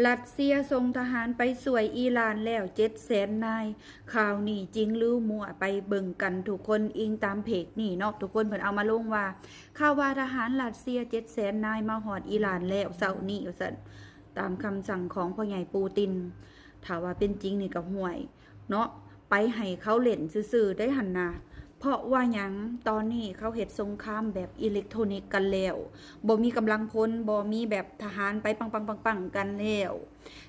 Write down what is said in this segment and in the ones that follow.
ຣັດເຊຍສົ່ງທະຫານໄປຊ່ວຍອີຣານແລ້ວເຈັດແສນນາຍ. ຂ່າວນີ້ຈິງຫຼືມົວ ໄປເບິ່ງກັນທຸກຄົນ. ອີງຕາມເພຈນີ້ເນາະ ທຸກຄົນເພິ່ນເອົາມາລົງວ່າ ຂ່າວວ່າທະຫານຣັດເຊຍເຈັດແສນນາຍມາຮອດອີຣານແລ້ວເຊົ້ານີ້ວ່າຊັ້ນ ຕາມຄຳສັ່ງຂອງພໍ່ໃຫຍ່ປູຕິນ. ຖ້າວ່າເປັນຈິງນີ້ກໍຫ່ວຍເນາະ ໄປໃຫ້ເຂົາເຫຼັ້ນຊື່ໆໄດຫັ້ນນະ. ເພາະວ່າຫຍັງ? ຕອນນີ້ເຂົາເຮັດສົງຄາມແບບອີເລັກໂທນິກກັນແລ້ວ ບໍ່ມີກຳລັງພົນ ບໍ່ມີແບບທະຫານໄປປັງໆໆໆກັນແລ້ວ.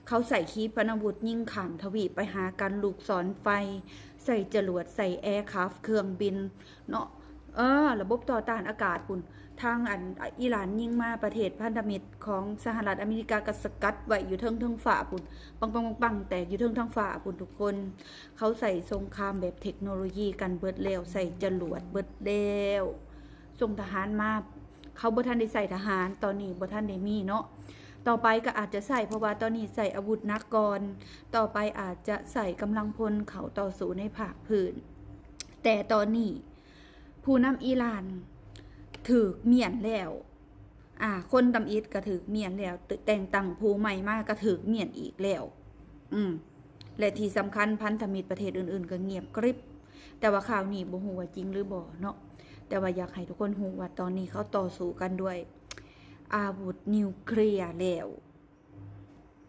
ເຂົາໃຊ້ຂີປະນາວຸດຍິງຂ້າມທະວີບໄປຫາກັນ ລູກສອນໄຟ ໃສ່ຈະຫຼວດ ໃສ່ແອຄຣາຟ ເຄື່ອງບິນເນາະ ເອີ ລະບົບຕໍ່ຕ້ານອາກາດພຸ້ນ ທາງອັນອີຣານຍິງມາ ປະເທດພັນທະມິດຂອງສະຫະລັດອາເມລິກາກໍສະກັດໄວ້ຢູ່ເທິງ ເທິງຟ້າພຸ້ນ ປັງໆໆໆ ແຕກຢູ່ເທິງ ເທິງຟ້າພຸ້ນທຸກຄົນ. ເຂົາໃຊ້ສົງຄາມແບບເທັກໂນໂລຢີກັນເບິດແລ້ວ ໃຊ້ຈະຫຼວດເບິດແລ້ວ ສົ່ງທະຫານມາ. ເຂົາບໍ່ທັນໄດ້ໃຊ້ທະຫານ ຕອນນີ້ບໍ່ທັນໄດ້ມີເນາະ ຕໍ່ໄປກໍອາດຈະໃຊ້ ເພາະວ່າຕອນນີ້ໃຊ້ອາວຸດໜັກກ່ອນ ຕໍ່ໄປອາດຈະໃຊ້ກຳລັງພົນເຂົ້າຕໍ່ສູ້ໃນພາກພື້ນ. ແຕ່ຕອນນີ້ຜູ້ນຳອີຣານຖືກມ້ຽນແລ້ວ ອາ ຄົນທຳອິດກໍຖືກມ້ຽນແລ້ວ ແຕ່ງຕັ້ງຜູ້ໃໝ່ມາກໍຖືກມ້ຽນອີກແລ້ວ ອືມ ແລະທີ່ສຳຄັນພັນທະມິດປະເທດອື່ນໆກໍງຽບກຣິບ. ແຕ່ວ່າຂ່າວນີ້ບໍ່ຮູ້ວ່າຈິງຫຼືບໍ່ເນາະ ແຕ່ວ່າຢາກໃຫ້ທຸກຄົນຮູ້ວ່າຕອນນີ້ເຂົາຕໍ່ສູ້ກັນດ້ວຍອາວຸດນິວເຄລຍແລ້ວ.